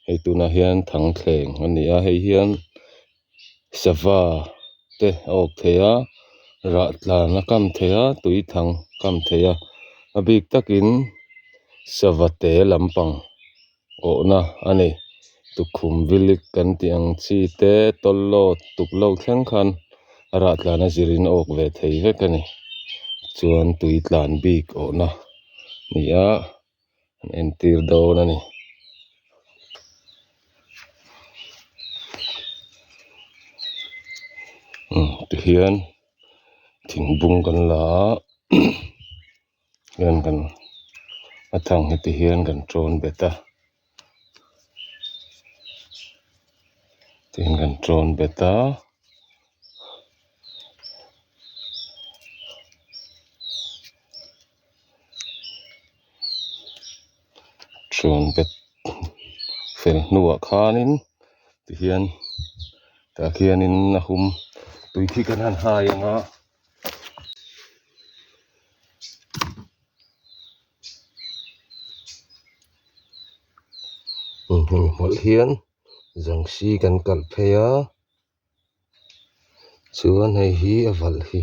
Hei tunah hian thangthleng a ni a hei hian sava te a awk thei a rah tlan a kam thei a tui thang a kam thei a a bik takin sava te lampang awhna a ni tukhum vilik kan tih ang chi te tawlhlawt tuklo thleng khan a rah tlan a zirin a awk ve thei vek a ni chuan tui tlan bik awhna a ni a an entir dawn a ni. Umm tihian thing bung kan la a hian kan a thang hi ti hian kan tawn bet a tihian kan tawn bet a. Tawn bet fel hnuah khanin tihian tah khianin a hum tui khi kan han hai ang a. Hemi hmawlh hian zangsi kan kalh phei a chuan hei hi a valh hi.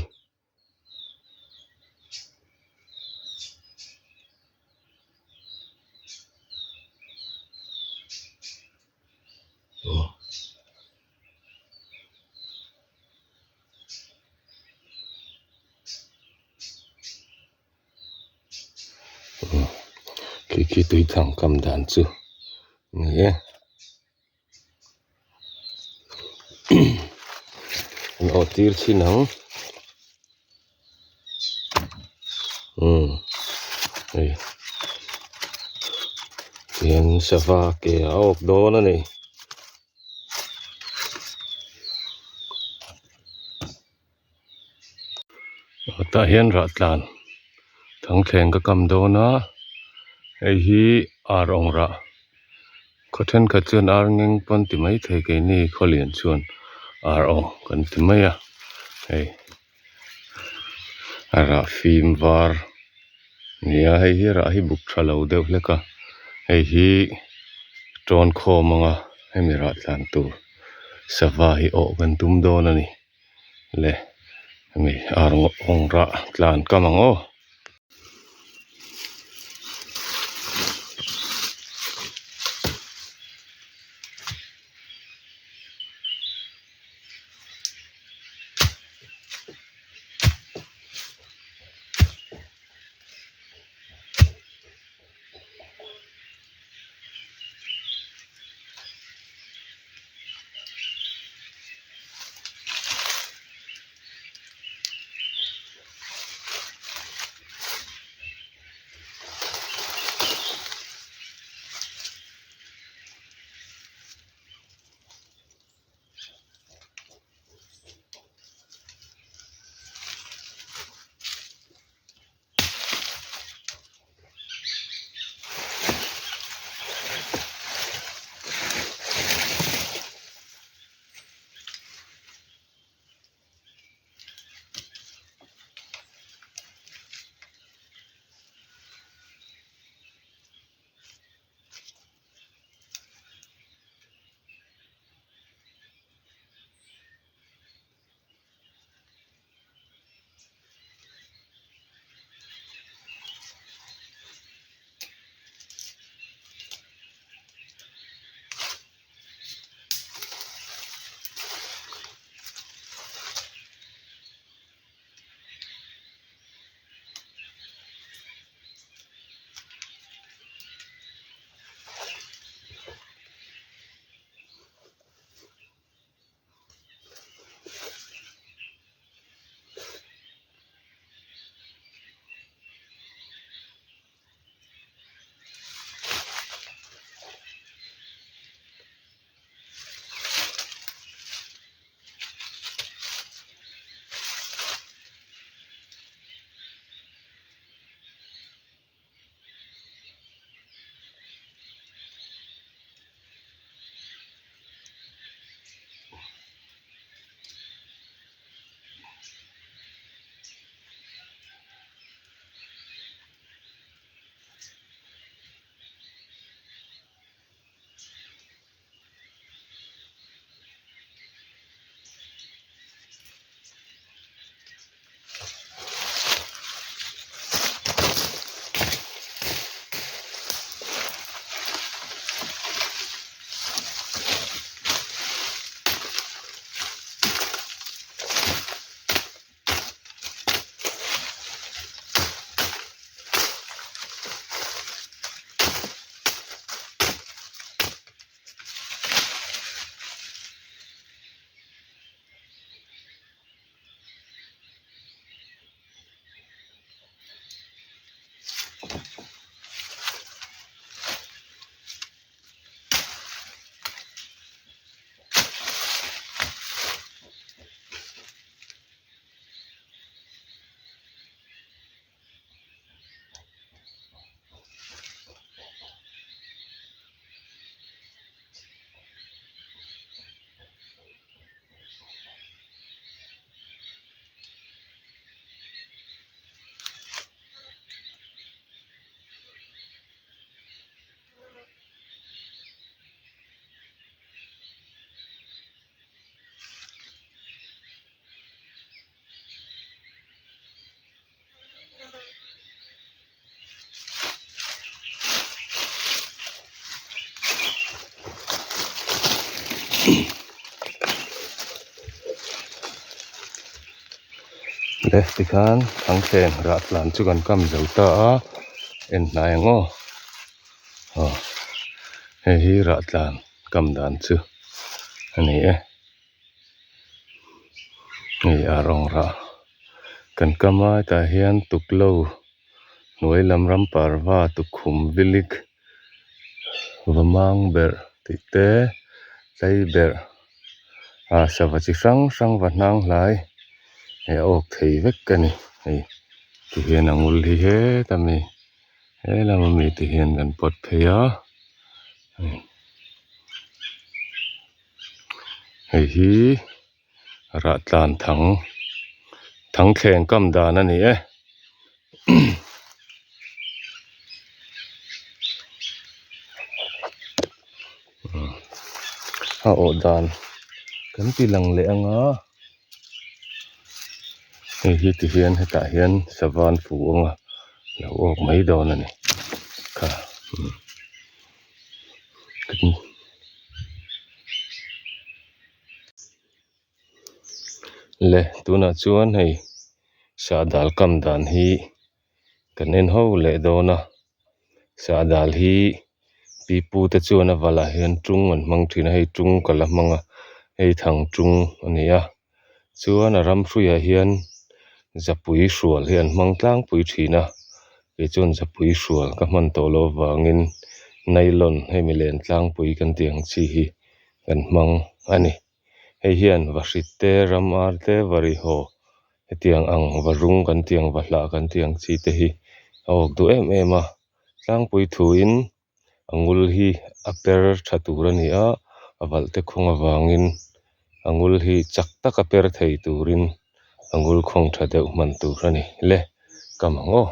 Khi khi tui thang kam dan chu a ni e an awh tir chhin ang umm hei tihian sava ke a awk dawn a ni. Tah hian rah tlan thangthleng ka kam dawn a hei hi ar awng rah khaw thenkhat chuan ar ngeng pawn an ti maithei keini khawlian chuan ar awng kan ti mai a hei a rah fim var a ni a hei hi rah hi buk tha lo deuh hlek a hei hi tawn khawm ang a hemi rah tlan tur sava hi awh kan tum dawn a ni. Le hemi ar awng rah tlan kam ang aw. Le tikhan thangthleng rah tlan chu kan kam zo ta a en hnai ang aw aw hei hi rah tlan kam dan chu a ni e hei a rawng rah kan kam a hetah hian tuklo hnuai lam ram parva tukhum vilik va mang berh tih te tlei berh ah sava chi hrang hrang va hnang hlai eh a awk thei vek a ni hei ti hian a ngul hi het ami he lam ami ti hian kan pawt phei a hei hi rah tlan thang thang thleng kam dan a ni e. A awh dan kan ti lang leh ang a hei hi ti hian hetah hian sava an fu ang a lo awk mai dawn a ni kha. Le tunah chuan hei sahdal kam dan hi kan en ho leh dawn a sahdal hi pipu te chuan a valah hian tung an hmang thin a hei tung ka la hmang a hei thang tung a ni a chuan a ram hruiah hian zapui hrual hi an hmang tlangpui thin a kei chuan zapui hrual ka hman tawh loh avangin nylon hemi len tlangpui kan tih ang chi hi kan hmang a ni. Hei hian vahrit te ram ar te varihaw hetiang ang varung kan tih ang vahlah kan tih ang chi te hi a awk duh em em a tlangpui thuin a ngul hi a per tha tur a ni a a valh te khawng avangin a ngul hi chak taka per thei turin a ngul khawng tha deuh hman tur a ni le kam ang aw.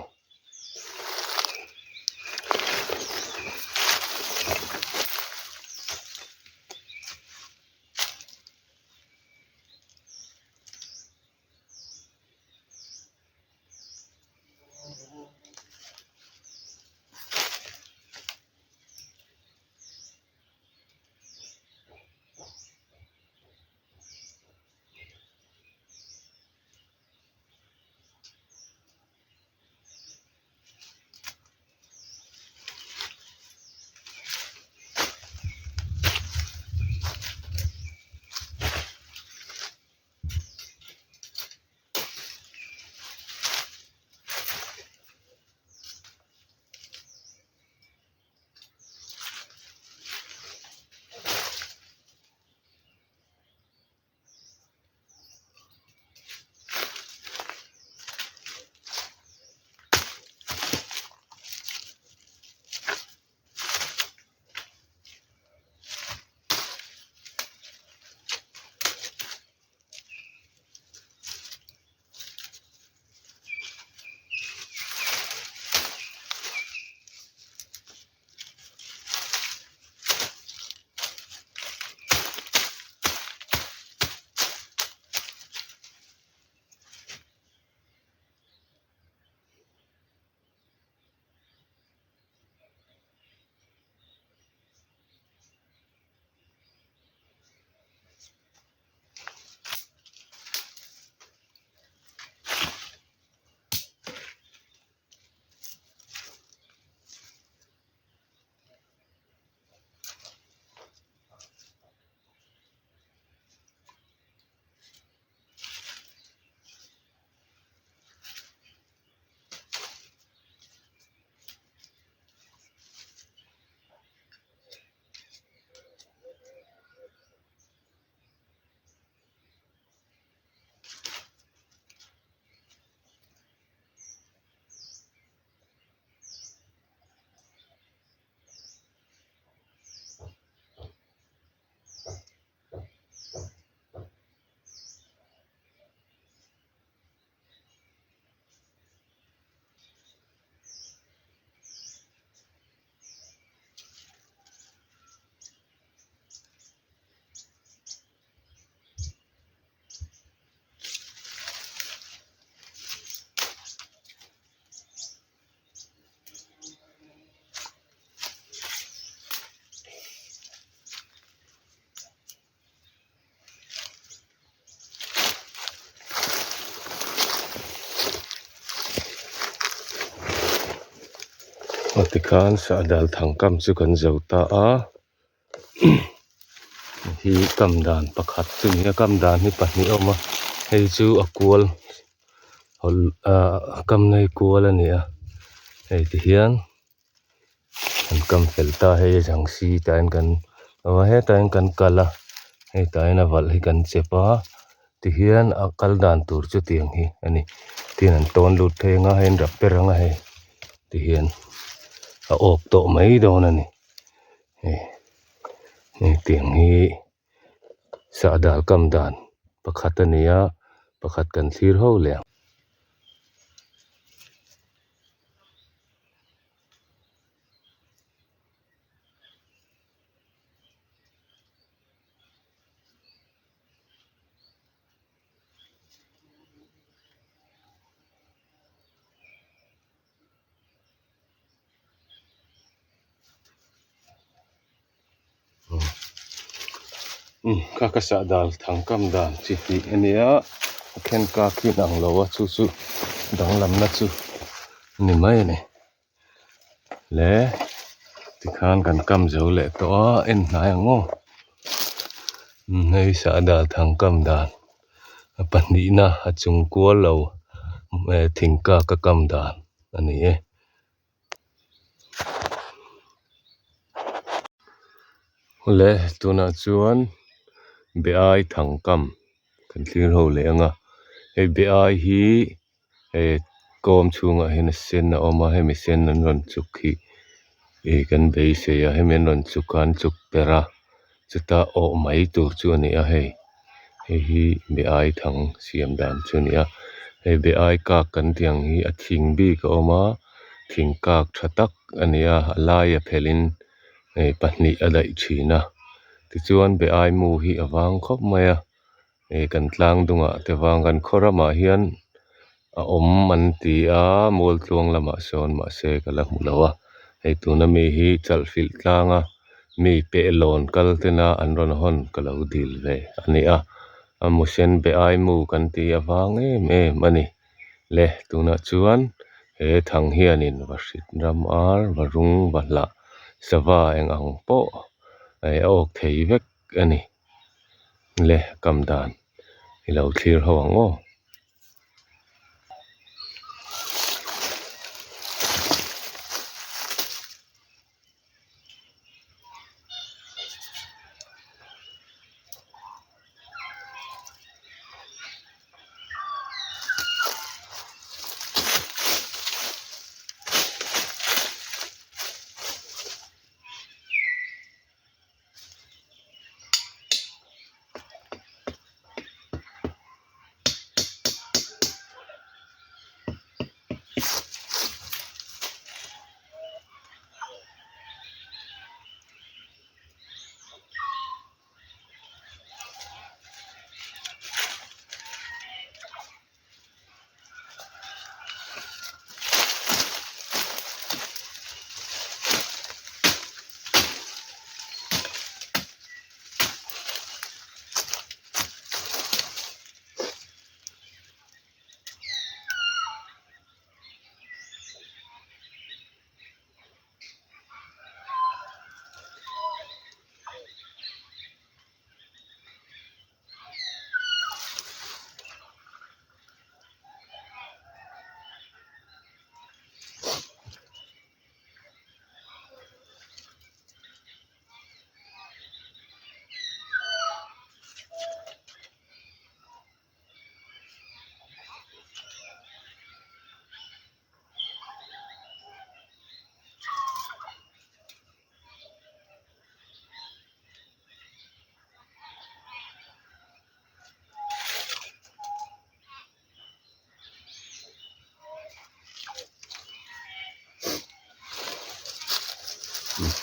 Aw tikhan sahdal thang kam chu kan zo ta a hi kam dan pakhat chu ni a kam dan hi pahnih a awm a hei chu a kual ahh kam na hi kual a ni a hei ti hian an kam fel ta hei a zang si tah hian kan awm a hetah hian kan kal a hei tah hian a valh hi kan chep a tihian a kal dan tur chu tiang hi a ni tin an tawn lut phei anga hei an rap ber anga hei tihian a awk tawh mai dawn a ni hei hei tiang hi sahdal kam dan pakhat a ni a pakhat kan thlir ho leh ang. Kha ka sah dal thang kam dan chi hnih a nia a then kak hi a ang lo a chu chu danglamna chu a ni mai a ni le tikhan kan kam zo leh tawh a en hnai ang aw hei sah dal thang kam dan a pahnihna a chung kual lo thing kak a kam dan a ni e. Awle tunah chuan be ai thang kam kan thlir ho leh ang a hei be ai hi hei kawm chhungah hian a sen a awm a hemi sen an rawn chuk hi ih kan beisei a hemi an rawn chuk a an chuk per a chuta awh mai tur chu a ni a hei hei hi be ai thang siam dan chu a ni a hei be ai kak kan tih ang hi a thing bik a awm a thing kak tha tak a ni a a laia phelh in hei pahnih a daih thin a tichuan be ai mu hi a vang khawp mai a hei kan tlang dungah te vang kan khaw ramah hian a awm an ti a mualtluang lamah sawn mahse ka la hmu lo a hei tuna mi hi chalhfilh tlanga mi pehlawn kal tena an rawn hawn ka lo dil ve a ni a a musen be ai mu kan tih avang em em a ni le tunah chuan he thang hianin vahrit ram ar varung vahlah sava eng ang pawh a awk thei vek a ni le kam dan i lo thlir ho ang aw.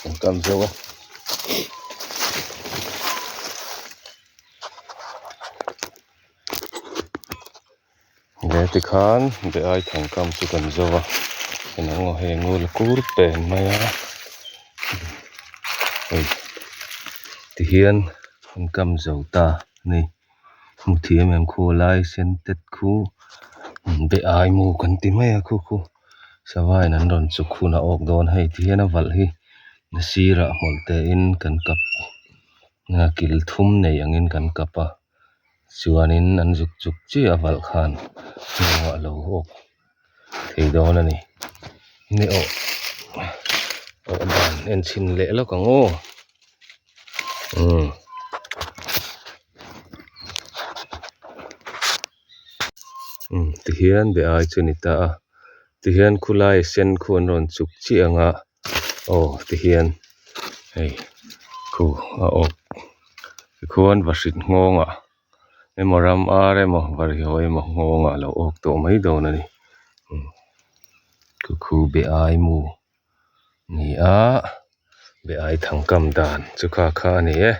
Kan kam zo a he tikhan be ai thang kam chu kan zo a engemaw hei ngul a kur pen mai a hei tihian an kam zo ta a ni. Hmu thiam em khu lai sen tet khu be ai mu kan ti mai a khu khu. Sava in an rawn chuk hun a awk dawn hei ti hian a valh hi a sirah hmawlh te in kan kap kil thum nei angin kan kap a chuanin an zuk chuk chiah a valh khan hnungah a lo awk thei dawn a ni ni awh awh dan en chhin leh lawk ang aw umm. Umm tihian be ai chu a ni ta a tihian khulai sen khu an rawn chuk chiah ang a aw tihian hei khu a awk tikhuan vahrit nghawng ah emaw ram ar emaw varhiau emaw nghawng ah a lo awk tawh mai dawn a ni umm khu khu be ai mu a ni a be ai thangkam dan chu kha kha a ni e.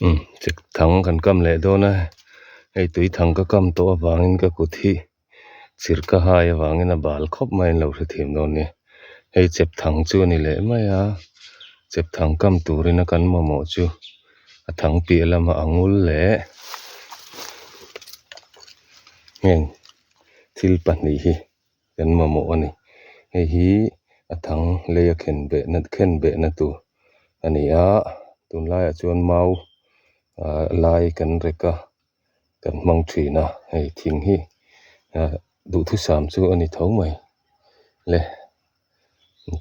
Umm chek thang kan kam leh dawn a hei tui thang ka kam tawh avangin ka kut hi chirh ka hai avangin a bal khawp mai an lo hrethiam dawn nia hei chep thang chu a ni leh mai a chep thang kam turin a kan mamawh chu a thang piah lama a ngul leh heng thil pahnih hi. Kan mamawh a ni. Hei hi a thang lei a khen behna khen behna tur a ni a, tunlaiah chuan mau ah lai kan rek a, kan hmang thin a, hei thing hi ah duhthusam chu a ni tho mai le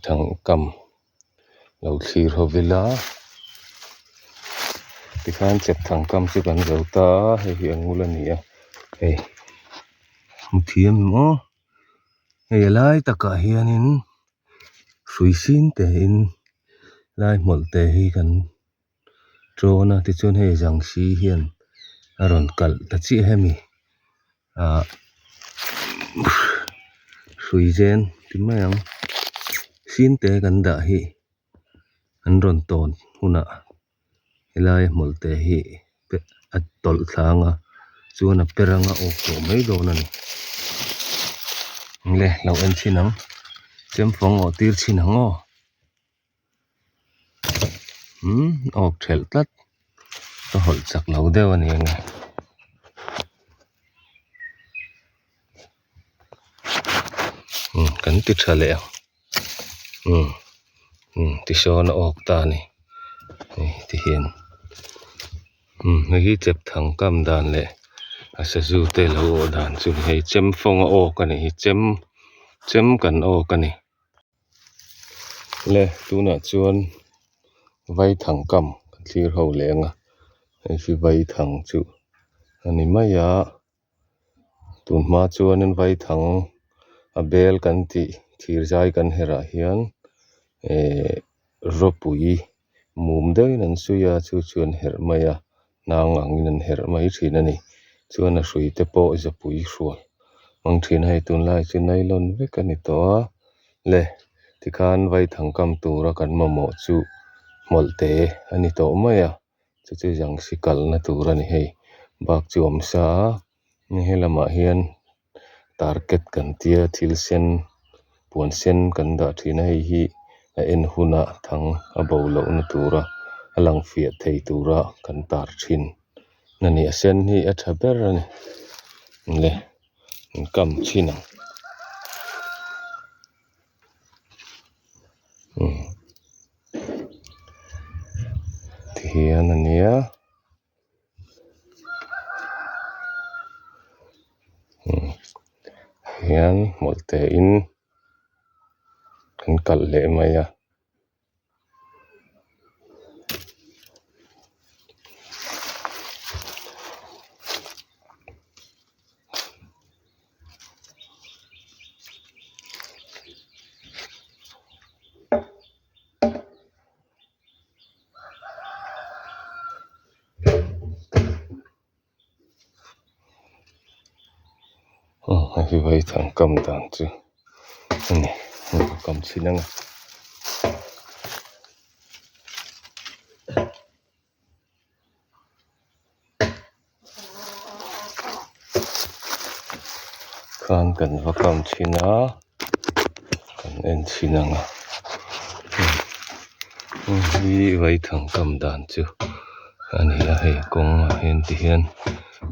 thang kam lo thlir ho ila tikhan chep thang kam chu kan zo ta a, hei hi a ngul a ni a hei. Hmu thiam em aw hei a lai takah hianin hrui sin te in lai hmawlh te hi kan tawn a tichuan hei zang si hian a rawn kalh ta chiah hemi ah hrui zen ti mai ang sin te kan dah hi an rawn tawn hunah helai hmawlh te hi a tawlh thlang a chuan a per anga awk tawh mai dawn a ni le lo en chhin ang chemfawng awh tir chhin ang aw umm awk thelh tlat ka hawlh chak lo deuh a ni ang e. Umm kan ti tha leh ang umm umm tisawn a awk ta a ni hei ti hian umm hei hi chep thang kam dan leh a sazu te lo awh dan chu hei chem fawng a awk a nih hi chem chem kan awk a ni. Le tunah chuan vaithang kam kan thlir ho leh ang a hei hi vaithang chu a ni mai a. Tun hma chuanin vaithang a bel kan tih thir zai kan herh ah hian ehh rawpui mum deuhin an suih a chu chu an herh mai a hnang angin an herh mai thin a ni chuan a hrui te pawh zapui hrual hmang thin a hei tunlai chu nylon vek a ni tawh a le tikhan vaithang kam tura kan mamawh chu hmawlh te a ni tawh mai a. Chu chu zang si kalna tur a ni hei bak chu a awm sa a ni helamah hian target kan tia thil sen puan sen kan dah thin a hei hi a en hunah thang a bo lohna tura a lang fiah thei tura kan tar thin a ni a sen hi a tha ber a ni le an kam thin ang. Tihian a nia hian hmawlh te in an kalh leh mai a. Aw hei hi vaithang kam dan chu a ni hei ka kam chhin ang a. Khan kan va kam thin a kan en thin ang a hei hi vaithang kam dan chu a ni a hei kawngah hian ti hian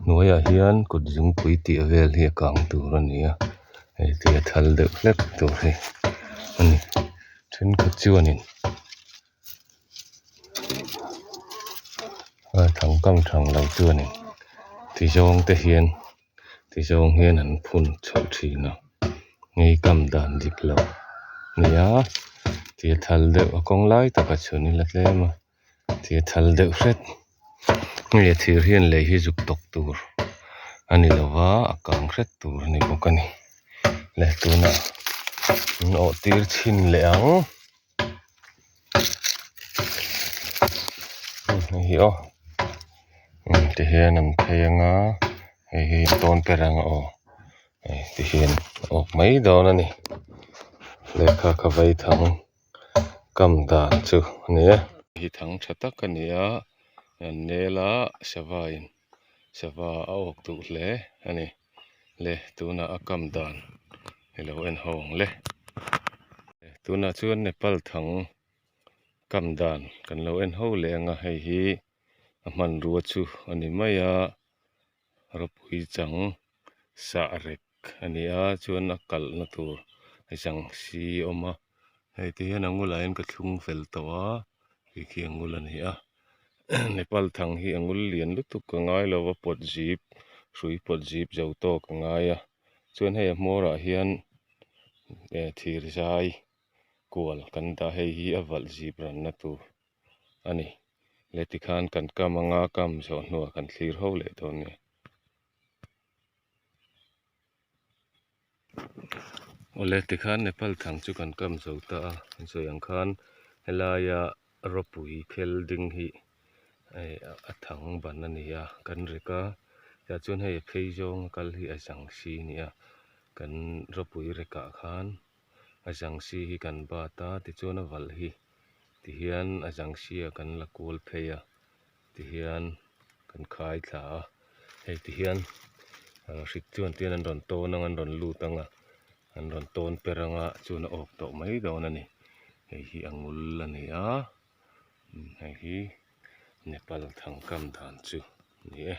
hnuaiah hian kut zungpui tih vel hi a kang tur a ni a. Hei tui a thal deuh hlek tur hi a ni thenkhat chuanin a thang kam thang lo chuanin ti zawng te hian ti zawng hian an phun chhoh thin a ngei kam dan dik lo a ni a tui a thal deuh a kawng lai tak a chhun ila tlem a. Thil thal deuh hret hei a thir hian lei hi zuk tawk tur a ni lo va a kang hret tur a ni bawk a ni le tunah an awh tir chhin leh ang hei hi aw tihian an phei anga hei hi tawn per ang a aw hei tihian a awk mai dawn a ni lehkha ka vai thang. Kam dan chu a ni e. Hi thang tha tak a ni a, an nel a sava in sava a awk duh hle a ni. Le tunah a kam dan i lo en ho ang le. Tunah chuan Nepal thang kam dan kan lo en ho leh ang a, hei hi a hmanrua chu a ni mai a, ropui chang sah rek. a ni a chuan a kalhna tur zang si a awm a hei ti hian a ngulah hian ka thlung fel tawh a hei khi a ngul a ni a nepal thang hi a ngul lian lutuk ka ngai lo a pawt zip hrui pawt zip zo tawk a ngai a chuan hei a hmawr ah hian eh thir zai kual kan dah hei hi a valh zip ranna tur a ni le tikhan kan kam anga kam zawh hnuah kan thlir ho leh dawn a ni. Awle tikhan Nepal thang chu kan kam zo ta a an sawi ang khan helaia rawpui phel ding hi eh a thang ban a ni a kan rek a tah chuan hei a phei zawng a kal hi a zang si a ni a kan rawpui rekah khan a zang si hi kan bat a tichuan a valh hi tihian a zang si ah kan la kual phei a. Tihian kan khai thla a hei tihian hrik chuan tihian an rawn tawn ang a an rawn lut ang a an rawn tawn per ang a chuan a awk tawh mai dawn a ni hei hi a ngul a ni a hei hi Nepal thangkam dan chu a ni e.